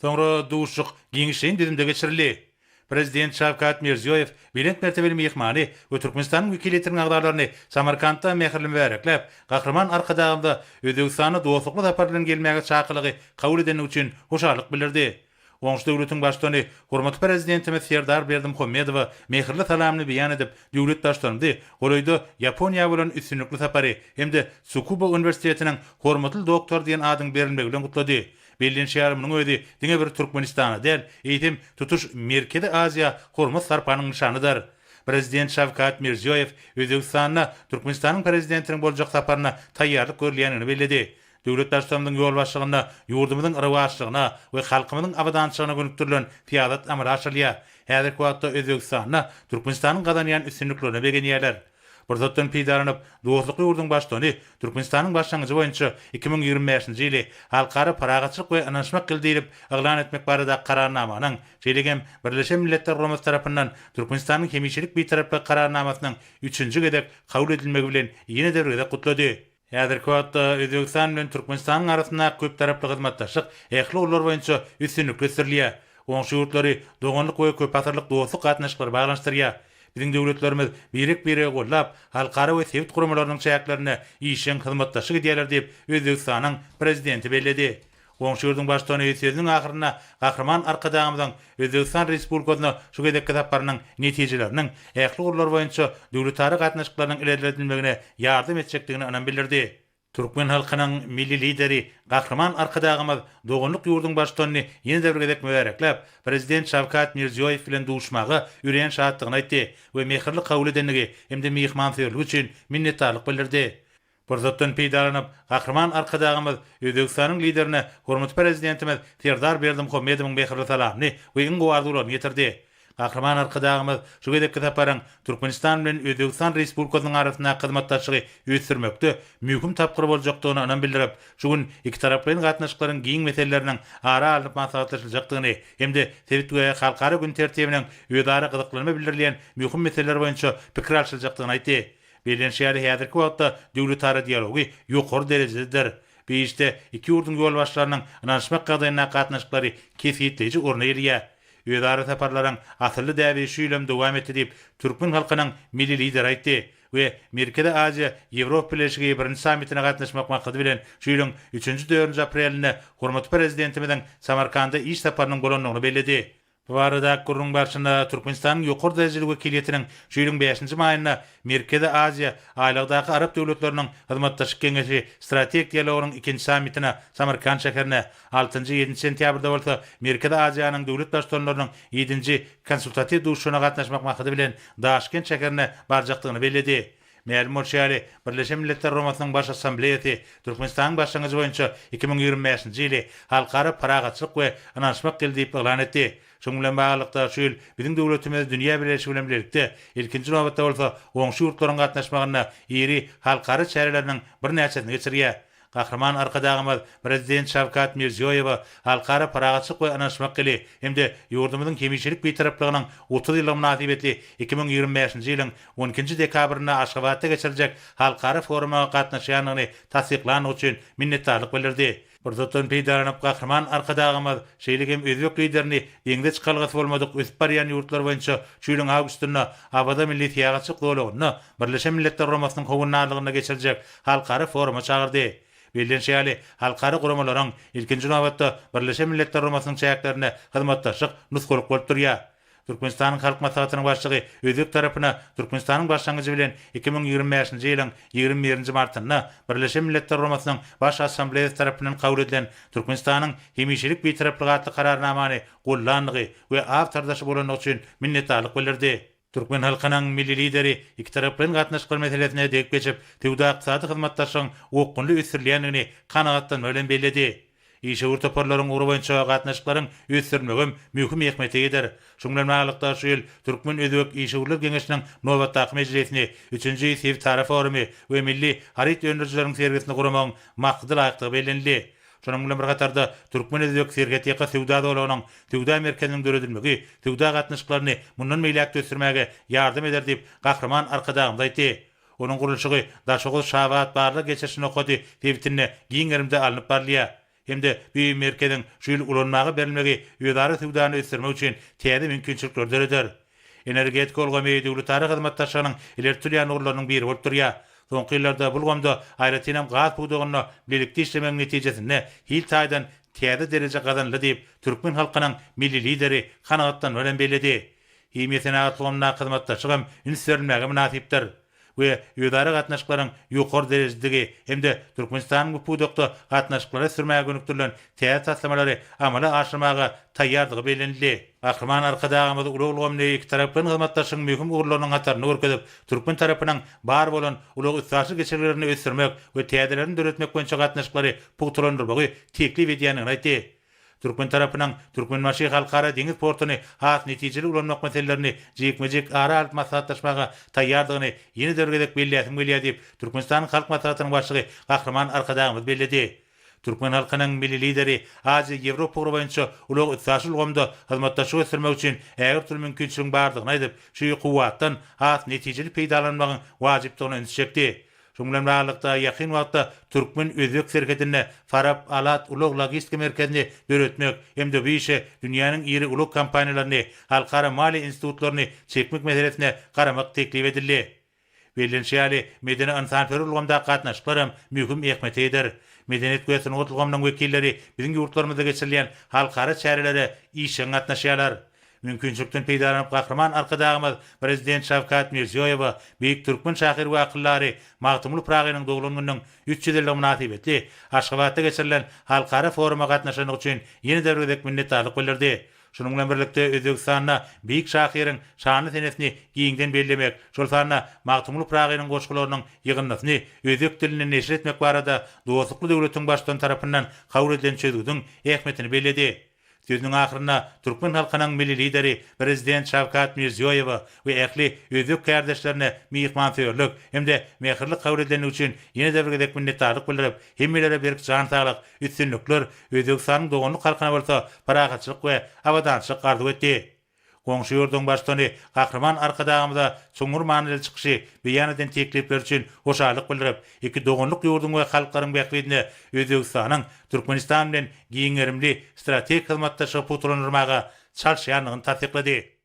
Soňra duşuşyk giňişleýin düzümde geçirildi. Prezident Şawkat Mirziýoýew belent mertebeli myhmany we Türkmenistanyň wekiliýetiniň agzalaryny Samarkantda mähirli mübärekläp, Gahryman Arkadagymyza Özbegistana dostlukly sapar bilen gelmäge çakylygy kabul edendigi üçin hoşallyk bildirdi. Goňşy döwletiň Baştutany hormatly Prezidentimiz Serdar Berdimuhamedowa mähirli salamyny beýan edip, döwlet Baştutanymyzy golaýda Ýaponiýa bolan üstünlikli sapary hem-de Sukuba uniwersitetiniň hormatly doktory diýen adyň berilmegi bilen gutlady. Bellenişi ýaly, munuň özi diňe bir Türkmenistana däl, eýsem, tutuş Merkezi Aziýa hormat-sarpanyň nyşanydyr. Prezident Şawkat Mirziýoýew Özbegistanda Türkmenistanyň Prezidentiniň boljak saparyna taýýarlyk görülýändigini belledi. Döwlet Baştutanymyzyň ýolbaşçylygynda ýurdumyzyň rowaçlygyna we halkymyzyň abadançylygyna gönükdirilen syýasat amala aşyrylýar. Häzirki wagtda Özbegistanda Türkmenistanyň gazanýan üstünliklerine begenýärler. Pursatdan peýdalanyp, dostlukly ýurduň Baştutany Türkmenistanyň başlangyjy boýunça 2025-nji ýyly Halkara parahatçylyk we ynanyşmak ýyly diýlip yglan etmek baradaky Kararnamanyň, şeýle hem Birleşen Milletler Guramasy tarapyndan Türkmenistanyň hemişelik Bitaraplygy Kararnamasynyň üçünji gezek kabul edilmegi bilen ýene-de bir gezek gutlady. Häzirki wagtda Özbegistan bilen Türkmenistanyň arasyndaky köptaraply hyzmatdaşlyk ähli ugurlar boýunça üstünlikli ösdürilýär. Goňşy ýurtlary doganlyk we köpasyrlyk dostluk gatnaşyklary baglanyşdyrýar. Biziň döwletlerimiz birek-biregi goldap, halkara we sebit guramalarynyň çäklerinde işjeň hyzmatdaşlyk edýärler diýip, Özbegistanyň Prezidenti belledi. Goňşy ýurduň Baştutany sözüniň ahyrynda Gahryman Arkadagymyzyň Özbegistan Respublikasyna şu gezekki saparynyň netijeleriniň ähli ugurlar boýunça döwletara gatnaşyklarynyň ilerledilmegine ýardam etjekdigine ynam bildirdi. Türkmen halkynyň Milli Lideri Gahryman Arkadagymyz doganlyk ýurduň Baştutanyny ýene-de bir gezek mübärekläp, Prezident Şawkat Mirziýoýew bilen duşmaga örän şatdygyny aýtdy we mähirli kabul edendigi hem-de myhmansöýerligi üçin minnetdarlyk bildirdi. Pursatdan peýdalanyp, Gahryman Arkadagymyz Özbegistanyň Liderine hormatly Prezidentimiz Serdar Berdimuhamedowyň mähirli salamyny we iň gowy arzuwlaryny ýetirdi. Gahryman Arkadagymyz şu gezekki saparyň Türkmenistan bilen Özbegistan Respublikasynyň arasyndaky hyzmatdaşlygy ösdürmekde möhüm tapgyr boljakdygyna ynam bildirip, şu gün ikitaraplaýyn gatnaşyklaryň giň meseleleriniň ara alnyp maslahatlaşyljakdygyny hem-de sebit we halkara gün tertibiniň özara gyzyklanma bildirilýän möhüm meseleleri boýunça pikir alşyljakdygyny aýtdy. Bellenişi ýaly, häzirki wagtda döwletara dialogy ýokary derejededir. Bu işde iki ýurduň ýolbaşçylarynyň ynanyşmak ýagdaýyndaky gatnaşyklary kesgitleýji orny eýeleýär. Özara saparlaryň asylly däbi şu ýyl hem dowam etdi diýip, türkmen halkynyň Milli Lideri aýtdy we Merkezi Aziýa, Ýewropa Bileleşigi birinji sammitine gatnaşmak maksady bilen şu ýylyň üçünji-dördünji aprelinde hormatly Prezidentimiziň Samarkanda iş saparynyň bolandygyny belledi. Bu baradaky gürrüň barşynda Türkmenistanyň ýokary derejeli wekiliýetiniň şu ýylyň bäşinji maýynda Merkezi Aziýa, Aýlagdaky Arap döwletleriniň Hyzmatdaşlyk Geňeşi strategik dialogynyň ikinji sammitine Samarkant şäherinde, altynjy, ýedinji sentýabrda bolsa Merkezi Aziýanyň döwlet Baştutanlarynyň ýedinji Konsultatiw duşuşygyna gatnaşmak maksady bilen Daşkent şäherine barjakdygyny belledi. Mälim bolşy ýaly, Birleşen Milletler Guramasynyň Baş Assambleýasy Türkmenistanyň başlangyjy boýunça 2025-nji ýyly Halkara parahatçylyk we ynanyşmak ýyly diýip yglan etdi. Şunuň bilen baglylykda, şu ýyl biziň döwletimiz dünýä bileleşigi bilen bilelikde, ilkinji nobatda bolsa, goňşy ýurtlaryň gatnaşmagynda iri halkara çäreleriniň birnäçesini geçirýär. Gahryman Arkadagymyz Prezident Şawkat Mirziýoýewe Halkara parahatçylyk we ynanyşmak ýyly hem-de ýurdumyzyň hemişelik Bitaraplygynyň 30 ýyllygy mynasybetli 2025-nji ýylyň on ikinji dekabrynda Aşgabatda geçiriljek halkara foruma gatnaşýandygyny tassyklandygy üçin minnetdarlyk bildirdi. Pursatdan peýdalanyp, Gahryman Arkadagymyz şeýle hem özbek Liderini deňze çykalgasy bolmadyk ösüp barýan ýurtlar boýunça şu ýylyň awgustynda Awaza milli syýahatçylyk zolagynda Birleşen Milletler Guramasynyň howandarlygynda geçiriljek halkara foruma çagyrdy. Bellenişi ýaly, halkara guramalaryň, ilkinji nobatda, Birleşen Milletler Guramasynyň çäklerinde hyzmatdaşlyk nusgalyk bolup durýar. Türkmenistanyň Halk Maslahatynyň Başlygy özbek tarapyna Türkmenistanyň başlangyjy bilen 2025-nji ýylyň 21-nji martynda Birleşen Milletler Guramasynyň Baş Assambleýasy tarapyndan kabul edilen Türkmenistanyň hemişelik Bitaraplygy atly Kararnamany gollandygy we awtordaşy bolandygy üçin minnetdarlyk bildirdi. Türkmen halkynyň Milli Lideri ikitaraplaýyn gatnaşyklar meselesine degip geçip, söwda-ykdysady hyzmatdaşlygyň okgunly ösdürilýändigini kanagatlanma bilen belledi. Işewür toparlaryň ugry boýunça gatnaşyklaryň ösdürilmegem möhüm ähmiýete eýedir. Şunuň bilen baglylykda, şu ýyl Türkmen-özbek işewürler geňeşiniň nobatdaky mejlisini, üçünji sebitara forumy we milli haryt öndürijileriň sergisini guramagyň maksada laýykdygy bellenildi. Şonuň bilen bir hatarda, türkmen-özbek serhetýaka söwda zolagynyň söwda merkeziniň döredilmegi söwda gatnaşyklaryny mundan beýläk-de ösdürmäge ýardam eder diýip, Gahryman Arkadagymyz aýtdy. Onuň gurluşygy Daşoguz-Şabat barlag geçiriş nokady sebitinde giň gerimde alnyp barylýar. Hem-de bu merkeziň şu ýyl ulanmaga berilmegi özara söwdany ösdürmek üçin täze mümkinçilikleri döreder. Energetika ulgamy döwletara hyzmatdaşlygynyň ileri tutulýan ugurlarynyň biri bolup durýar. Soňky ýyllarda bu ulgamda, aýratynam gaz pudagynda bilelikde işlemegiň netijesinde hil taýdan täze dereje gazanyldy diýip, türkmen halkynyň Milli Lideri kanagatlanma bilen belledi. Himiýa senagat ulgamyndaky hyzmatdaşlyk hem üns berilmäge mynasypdyr. We özara gatnaşyklaryň ýokary derejedigi hem-de Türkmenistanyň bu pudakda gatnaşyklary ösdürmäge gönükdirilen täze taslamalary amala aşyrmaga taýýardygy bellenildi. Gahryman Arkadagymyz ulag ulgamyny ikitaraplaýyn hyzmatdaşlygyň möhüm ugurlarynyň hatarynda görkezip, türkmen tarapynyň bar bolan ulag-üstaşyr geçelgelerini ösdürmek we täzelerini döretmek boýunça gatnaşyklary pugtalandyrmagy teklip edýändigini aýtdy. Türkmen tarapynyň Türkmenbaşy Halkara deňiz portuny has netijeli ulanmak meselelerini jikme-jik ara alyp maslahatlaşmaga taýýardygyny ýene-de bir gezek belläsim gelýär diýip, Türkmenistanyň Halk Maslahatynyň Başlygy Gahryman Arkadagymyz belledi. Türkmen halkynyň Milli Lideri Aziýa-Ýewropa ugry boýunça ulag-üstaşyr ulgamda hyzmatdaşlygy ösdürmek üçin ägirt uly mümkinçiligiň bardygyny aýdyp, şu kuwwatdan has netijeli peýdalanmagyň wajypdygyna ünsi çekdi. Şunuň bilen baglylykda, ýakyn wagtda türkmen-özbek serhedinde Farap-Alat ulag-logistika merkezini döretmek hem-de bu işe dünýäniň iri ulag kompaniýalaryny, halkara maliýe institutlaryny çekmek meselesine garamak teklip edildi. Bellenişi ýaly, medeni-ynsanperwer ulgamdaky gatnaşyklar hem möhüm ähmiýete eýedir. Medeniýet we sungat ulgamynyň wekilleri biziň ýurtlarymyzda geçirilýän halkara çärelere işjeň gatnaşýarlar. Mümkinçilikden peýdalanyp Gahryman Arkadagymyz Prezident Şawkat Mirziýoýewe beýik türkmen şahyry we akyldary Magtymguly Pyragynyň doglan gününiň 300 ýyllygy mynasybetli Aşgabatda geçirilen halkara foruma gatnaşandygy üçin ýene-de bir gezek minnetdarlyk bildirdi. Şunuň bilen birlikde Özbegistanda beýik şahyryň şanly senesini giňden bellemek, şol sanda Magtymguly Pyragynyň goşgularynyň ýygyndysyny özbek dilinde neşir etmek barada dostlukly döwletiň Baştutany tarapyndan kabul edilen çözgüdiň ähmiýetini belledi. Sözüniň ahyrynda türkmen halkynyň Milli Lideri Prezident Şawkat Mirziýoýewe we ähli özbek kärdeşlerine myhmansöýerlik hem-de mähirli kabul edilendigi üçin ýene-de bir gezek minnetdarlyk bildirip, hemmelere berk jan saglyk, üstünlikler, Özbegistanyň doganlyk halkyna bolsa parahatçylyk we abadançylyk arzuw etdi. Goňşy ýurduň Baştutany Gahryman Arkadagymyza çuňňur manyly çykyşy, beýan eden teklipleri üçin hoşallyk bildirip, iki doganlyk ýurduň we halklaryň bähbidine Özbegistanyň Türkmenistan bilen giň gerimli strategik hyzmatdaşlygy pugtalandyrmaga çalyşýandygyny tassyklady.